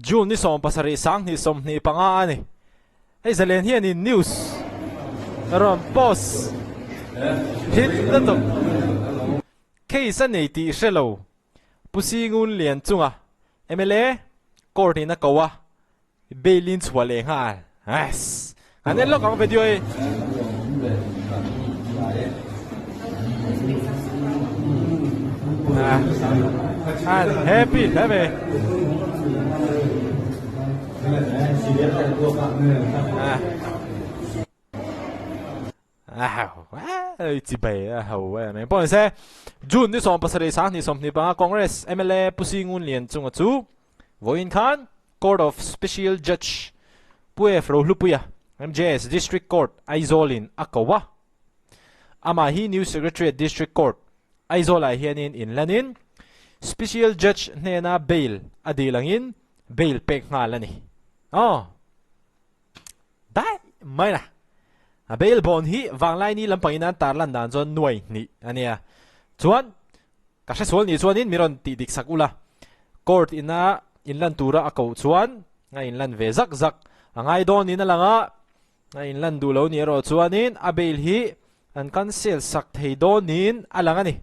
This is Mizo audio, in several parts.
June ni 70 2025 a ni. Hei zalen hianin news rawn post hit lutuk. Case a nei tih hre lo Pu Singun Lian chunga mla court in a ko a, bail in chhuah leh nghal. Yes! Kan en lawk ang video hi. An happy hle mai. Pawh nise June ni 17 2025 Congress mla Pu Singun Lian chunga chu vawiin khan Court of Special Judge Pu F Rohlupuia MJS District Court Aizawl in a ko a. Amah hi New Secretariat District Court Aizawl ah hianin inlanin Special Judge hnena bail a dil angin bail pek nghal a ni. Aw. Daih mai la. A bail bond hi Vanglaini lampangin an tarlan dan chuan nuai hnih a nia. Chuan ka hresual nih chuanin mi rawn tih dik sak ula. Court ina inlan tura a koh chuan a inlan ve zak zak a ngai dawnin a lang a, a inlan duh lo nih erawh chuanin a bail hi an cancel sak thei dawnin a lang a ni.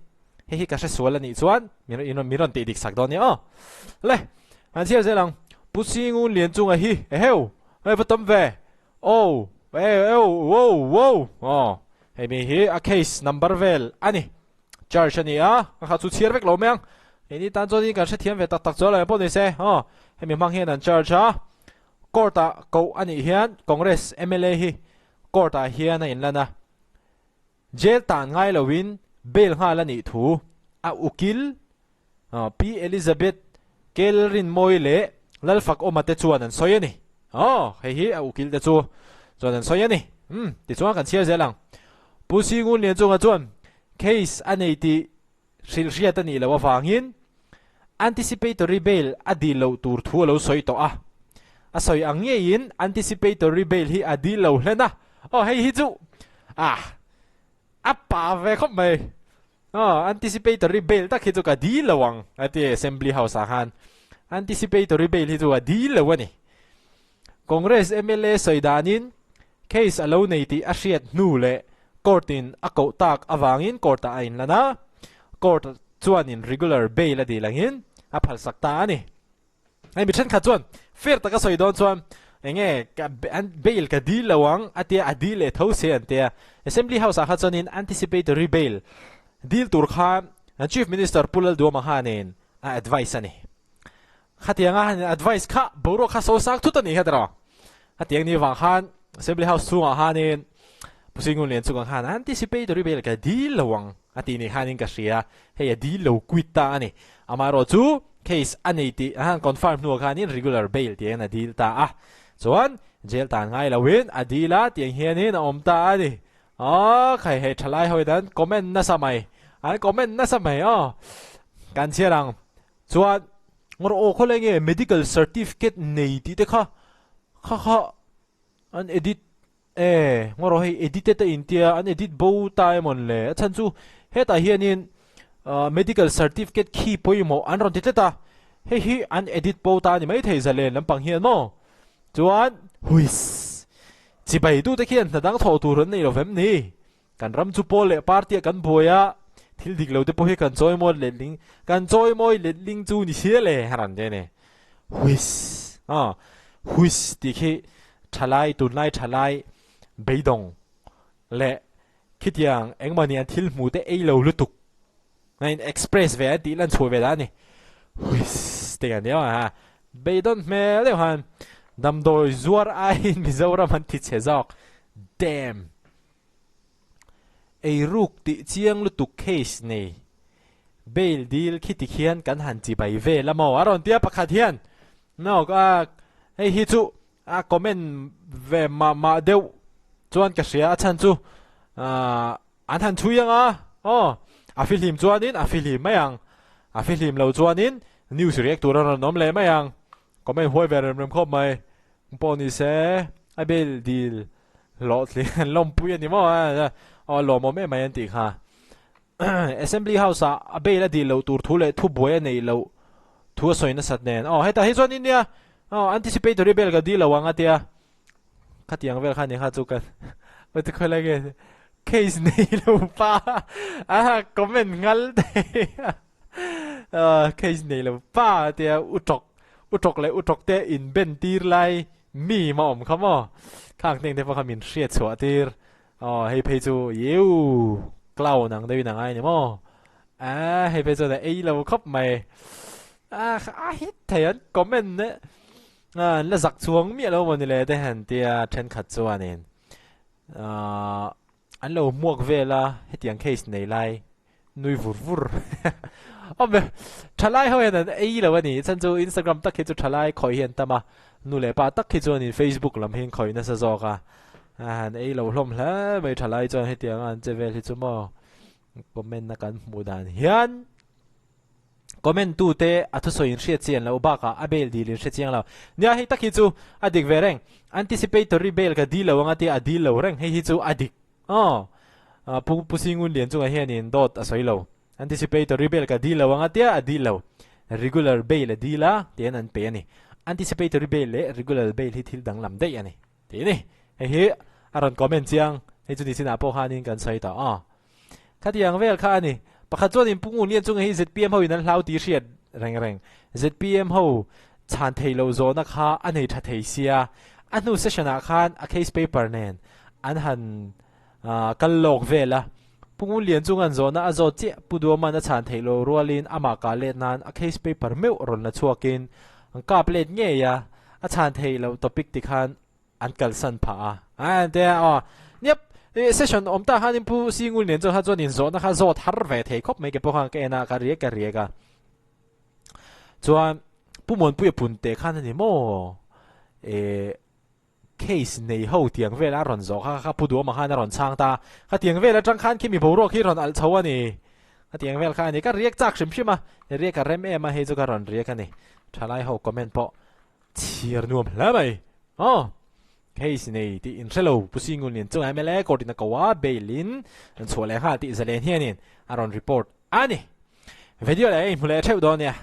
Hei hi ka hresual a nih chuan mi rawn tih dik sak dawn nia aw. Le, han chhiar zel ang. Pu Singun Lianchunga hi eheu, hei va tam ve. Aw, e, eu, wow, wow. Aw, hei mi hi a case number vel a ni. Charge a ni a, ka kha chu chhiar vek lo mai ang. Hei ni tan chuan kan hrethiam ve tak tak chuan lo pawh ni se. Aw, hemi hmang hian an charge a. Court-ah koh a nih hian Congress mla hi court-ah hian a inlan a. Jail tan ngai loin bail nghal a nih thu a ukil Pi Elizabeth Kelrinmawi leh Lalfakawma te chuan an sawi a ni. Aw, hei hi a ukil te chu chuan an sawi a ni. Umm, tichuan kan chhiar zel ang. Pu Singun Lianchunga chuan case a nei tih hrilhhriat a nih loh avangin anticipatory bail a dil loh tur thu a lo sawi tawh a. A sawi ang ngeiin anticipatory bail hi a dil lo hlen a. Aw hei hi chu ah a pa ve khawp mai. Aw anticipatory bail tak hi chu ka dil lo ang a ti Assembly House ah khan. Anticipatory bail hi chu a dil lo a ni. Congress mla sawi danin case a lo nei tih a hriat hnu leh court in a koh tak avangin court ah a inlan a, court chuanin regular bail a dil angin a phalsak ta a ni. Hei mi thenkhat chuan fair taka sawi dawn chuan enge bail ka dil lo ang a tia a dil leh tho se an tia. Assembly House ah kha chuanin anticipatory bail dil tur khan Chief Minister Pu Lalduama khanin a advice a ni. Khatianga han advice kha boruak kha so sang thut a nih kha tiraw. Khatiang ni vang khan Assembly House chhungah khanin Pu Singun Lian chungah khan anticipatory bail ka dil lo ang a tih ni khanin ka hria. Hei a dil lo quit ta a ni. Amaherawh chu case a nei tih a han confirm hnuah khanin regular bail tiangin a dil ta a. Chuan jail tan ngai loin a dil a tiang hianin a awm ta a ni. Aw khai hei thalai ho in an comment nasa mai. An comment nasa mai aw. Kan chhiar ang. Chuan ngawr aw khawlai nge medical certificate nei tih te kha kha kha an edit e ngawr aw hei edited a intia an edit bo ta emawn le a chhan chu hetah hianin medical certificate khi pawimawh an rawn ti tlat a hei hi an edit bo ta a ni maithei zalen lampang hian maw chuan huiss chibai tute khian hna dang thawh tur an nei lo vem ni. Kan ram chu pawl leh party ah kan buai a, thil dik lo te pawh hi kan chawimawi let ling, kan chawimawi let ling chu ni sial e a rawn ti a ni. Huis aw, huis tih khi thalai, tunlai thalai beidawng leh khitiang engmahni an thil hmuh te ei lo lutuk a in express ve a tih lan chhuah ve dah a ni. Huis te kan ti a, beidawn hmel deuh khan damdawi zuar aiin Mizoram an ti chhe zawk, damn. Eiruk tih chiang lutuk case nei bail dil khi tikhian kan han chibai vel a maw? A rawn ti a pakhat hian no a hei hi chu a comment ve mah mah deuh chuan ka hria a chhan chu ah an han chhui ang a aw a fihlim chuanin a fihlim mai ang a fihlim lo chuanin news react tur a rawn awm leh mai ang comment huai ve rem rem khawp mai pawh ni se a bail dil Hlawhtling an lawmpui a ni maw a, aw lawmawm em mai an tih kha. Assembly House ah a bail a dil loh tur thu leh thubuai a neih loh thu a sawi nasat nen. Aw hetah hi chuan India. Aw anticipatory bail ka dil lo ang a tia. Khatiang vel kha ni kha chu kan What khawilai nge case nei lo pa a comment ngal thei a case nei lo pa tia u tawk u tawk leh u tawk te in ben tir lai mi ma awm kha maw khang teng te pawh kha min hriat chhuah tir aw hei phei chu iu clown ang deuhin a ngai ni maw a hei phei chuan a ei lo khawp mai a a hit thei an comment ne A, an la zak chuang miah lo maw ni le te han tia thenkhat chuanin aah an lo hmuak vel a, hetiang case nei lai nui vur vur awm e. Thalai ho hian an ei lo a ni, chhan chu Instagram tak hi chu thalai khawih hi an tam a, nu leh pa tak hi chuanin Facebook lam hi an khawih nasa zawk a, a han ei lo hlawm hle mai thalai chuan hetianga an che vel hi chu maw comment a kan hmuh dan hian. Comment tu te a thusawi in hriat chian loh bakah a bail dil in hre chiang lo. Nia hei tak hi chu a dik ve reng. Anticipatory bail ka dil lo anga tia a dil lo reng hei hi chu a dik. Aw. Pu Pu Singun Lian chungah hianin dawt a sawi lo. Anticipatory bail ka dil lo anga tia a dil lo. Regular bail a dil a tian an pe a ni. Anticipatory bail leh regular bail hi thil danglam daih a ni. Tih a ni. Hei hi a rawn comment chiang. Hei chu nichinah pawh khanin kan sawi tawh. Aw. Khatiang vel kha a ni. Pakhat chuan in Pu Ngunlian chunga hi zpm ho in an hlau tih hriat reng reng. Zpm ho chhan thei lo zawhna kha a nei tha thei sia. A hnu session ah khan a case paper nen an han kal lawk vel a. Pu Ngunlian chunga an zawhna a zawt chiah Pu Duaman a chhan theih lo rualin amah kah let nan a case paper meuh rawn la chhuakin an kap let ngei a. A chhan theih loh topic tikhan an kalsan phah a. A tia aw. Niap, session awm ta khanin Pu Singul nen chuan kha chuan inzawhna kha zawt har ve thei khawp mai ke pawh khan ka en a, ka riak ka riak a. Chuan Pu Muanpuia Punte khan a ni maw? Eh, case nei ho tiang vel a rawn zawh kha kha Pu Duama khan a rawn chhang ta. Kha tiang vel atang khan khi mi boruak hi rawn alh chho a ni. Kha tiang vel kha a ni. Ka riak chak hrim hrim a, riak a rem em a, hei chu ka rawn riak a ni. Thalai ho comment pawh Chhiar nuam hle mai. Aw. Case nei tih in hre lo Pu Singun in chunga mla court in a ko a, bail in an chhuah leh nghal tih zalen hianin a rawn report a ni. Video leh a inhmu leh theuh dawn nia.